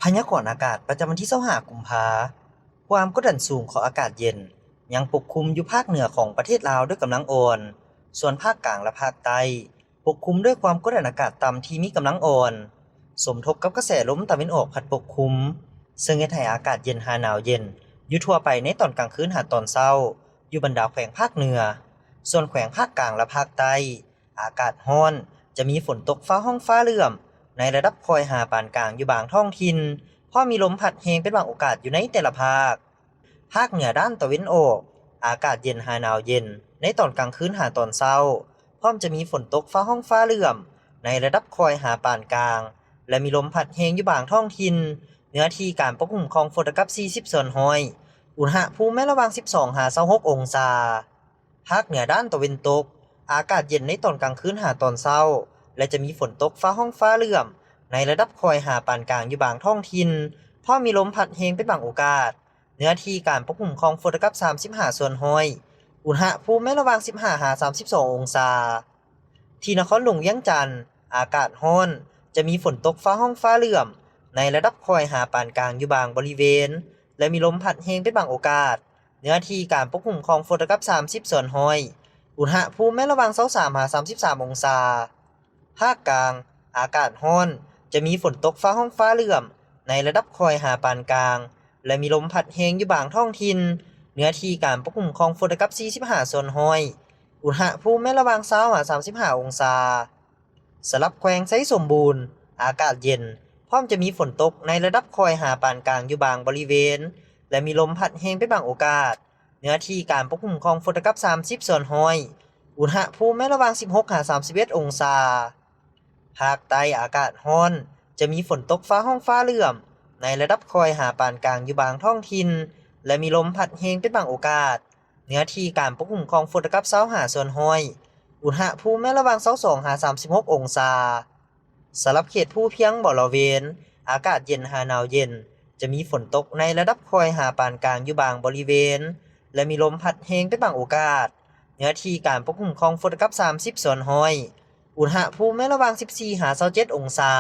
ພະຍາກອນອາກາດປະຈຳວັນທີຊາວຫ້າ ກຸມພາ. ຄວາມກົດດັນສູງຂອງອາກາດເຢັນ ຍັງປົກຄຸມຢູ່ພາກເໜືອຂອງປະເທດລາວດ້ວຍກຳລັງອ່ອນ, ສ່ວນພາກກາງ ແລະ ພາກໃຕ້ ປົກຄຸມດ້ວຍຄວາມກົດດັນອາກາດຕ່ຳທີ່ມີກຳລັງອ່ອນ, ສົມທົບກັບກະແສລົມຕາເວັນອອກພັດປົກຄຸມ, ເຊິ່ງເຮັດໃຫ້ອາກາດເຢັນຫາໜາວເຢັນຢູ່ທົ່ວໄປໃນຕອນກາງຄືນຫາຕອນເຊົ້າ ຢູ່ບັນດາແຂວງພາກເໜືອ. ສ່ວນແຂວງພາກກາງ ແລະ ພາກໃຕ້ ອາກາດຮ້ອນ, ຈະມີຝົນຕົກຟ້າຮ້ອງຟ້າເຫຼື້ອມໃນລະດັບຄ່ອຍຫາປານກາງຢູ່ບາງທ້ອງຖິ່ນ, ພ້ອມມີລົມພັດແຮງເປັນບາງໂອກາດຢູ່ໃນແຕ່ລະພາກ. ພາກເໜືອດ້ານຕາເວັນອອກ, ອາກາດເຢັນຫາໜາວເຢັນໃນຕອນກາງຄືນຫາຕອນເຊົ້າ, ພ້ອມຈະມີຝົນຕົກຟ້າຮ້ອງຟ້າເຫຼື້ອມໃນລະດັບຄ່ອຍຫາປານກາງ ແລະ ມີລົມພັດແຮງຢູ່ບາງທ້ອງຖິ່ນ, ເນື້ອທີ່ການປົກຄຸມຂອງຝົນລະກັບສີ່ສິບສ່ວນຮ້ອຍ, ອຸນຫະພູມແມ່ນລະຫວ່າງສິບສອງຫາຊາວຫົກອົງສາ. ພາກເໜືອດ້ານຕາເວັນຕົກ, ອາກາດເຢັນໃນຕອນກາງຄືນຫາຕອນເຊົ້າ ແລະ ຈະມີຝົນຕົກຟ້າຮ້ອງຟ້າເຫຼື້ອມໃນລະດັບຄ່ອຍຫາປານກາງຢູ່ບາງທ້ອງຖິ່ນ, ພ້ອມມີລົມພັດແຮງເປັນບາງໂອກາດ, ເນື້ອທີ່ການປົກຄຸມຂອງຝົນລະກັບສາມສິບຫ້າສ່ວນຮ້ອຍ, ອຸນຫະພູມແມ່ນລະຫວ່າງສິບຫ້າຫາສາມສິບສອງອົງສາ. ທີ່ນະຄອນຫຼວງວຽງຈັນ, ອາກາດຮ້ອນ, ຈະມີຝົນຕົກຟ້າຮ້ອງຟ້າເຫຼື້ອມໃນລະດັບຄ່ອຍຫາປານກາງຢູ່ບາງບໍລິເວນ ແລະ ມີລົມພັດແຮງເປັນບາງໂອກາດ, ເນື້ອທີ່ການປົກຄຸມຂອງຝົນລະກັບສາມສິບສ່ວນຮ້ອຍ, ອຸນຫະພູມແມ່ນລະຫວ່າງຊາວສາມຫາສາມສິບສາມອົງສາ. ພາກກາງ, ອາກາດຮ້ອນ, ຈະມີຝົນຕົກຟ້າຮ້ອງຟ້າເຫຼື້ອມໃນລະດັບຄ່ອຍຫາປານກາງ ແລະ ມີລົມພັດແຮງຢູ່ບາງທ້ອງຖິ່ນ, ເນື້ອທີ່ການປົກຄຸມຂອງຝົນລະກັບສີ່ສິບຫ້າສ່ວນຮ້ອຍ, ອຸນຫະພູມແມ່ນລະຫວ່າງຊາວຫາສາມສິບຫ້າອົງສາ. ສຳລັບແຂວງໄຊສົມບູນ, ອາກາດເຢັນ, ພ້ອມຈະມີຝົນຕົກໃນລະດັບຄ່ອຍຫາປານກາງຢູ່ບາງບໍລິເວນ ແລະ ມີລົມພັດແຮງເປັນບາງໂອກາດ, ເນື້ອທີ່ການປົກຄຸມຂອງຝົນລະກັບສາມສິບສ່ວນຮ້ອຍ, ອຸນຫະພູມແມ່ນລະຫວ່າງສິບຫົກຫາສາມສິບເອັດອົງສາ. ພາກໃຕ້ອາກາດຮ້ອນ, ຈະມີຝົນຕົກຟ້າຮ້ອງຟ້າເຫຼື້ອມໃນລະດັບຄ່ອຍຫາປານກາງຢູ່ບາງທ້ອງຖິ່ນ ແລະ ມີລົມພັດແຮງເປັນບາງໂອກາດ, ເນື້ອທີ່ການປົກຄຸມຂອງຝົນລະກັບຊາວຫ້າສ່ວນຮ້ອຍ, ອຸນຫະພູມແມ່ນລະຫວ່າງຊາວສອງຫາສາມສິບຫົກອົງສາ. ສຳລັບເຂດພູພຽງບໍລະເວນ, ອາກາດເຢັນຫາໜາວເຢັນ, ຈະມີຝົນຕົກໃນລະດັບຄ່ອຍຫາປານກາງຢູ່ບາງບໍລິເວນ ແລະ ມີລົມພັດແຮງເປັນບາງໂອກາດ, ເນື້ອທີ່ການປົກຄຸມຂອງຝົນລະກັບສາມສິບສ່ວນຮ້ອຍ, ອຸນຫະພູມແມ່ນລະຫວ່າງສິບສີ່ຫາຊາວເຈັດອົງສາ.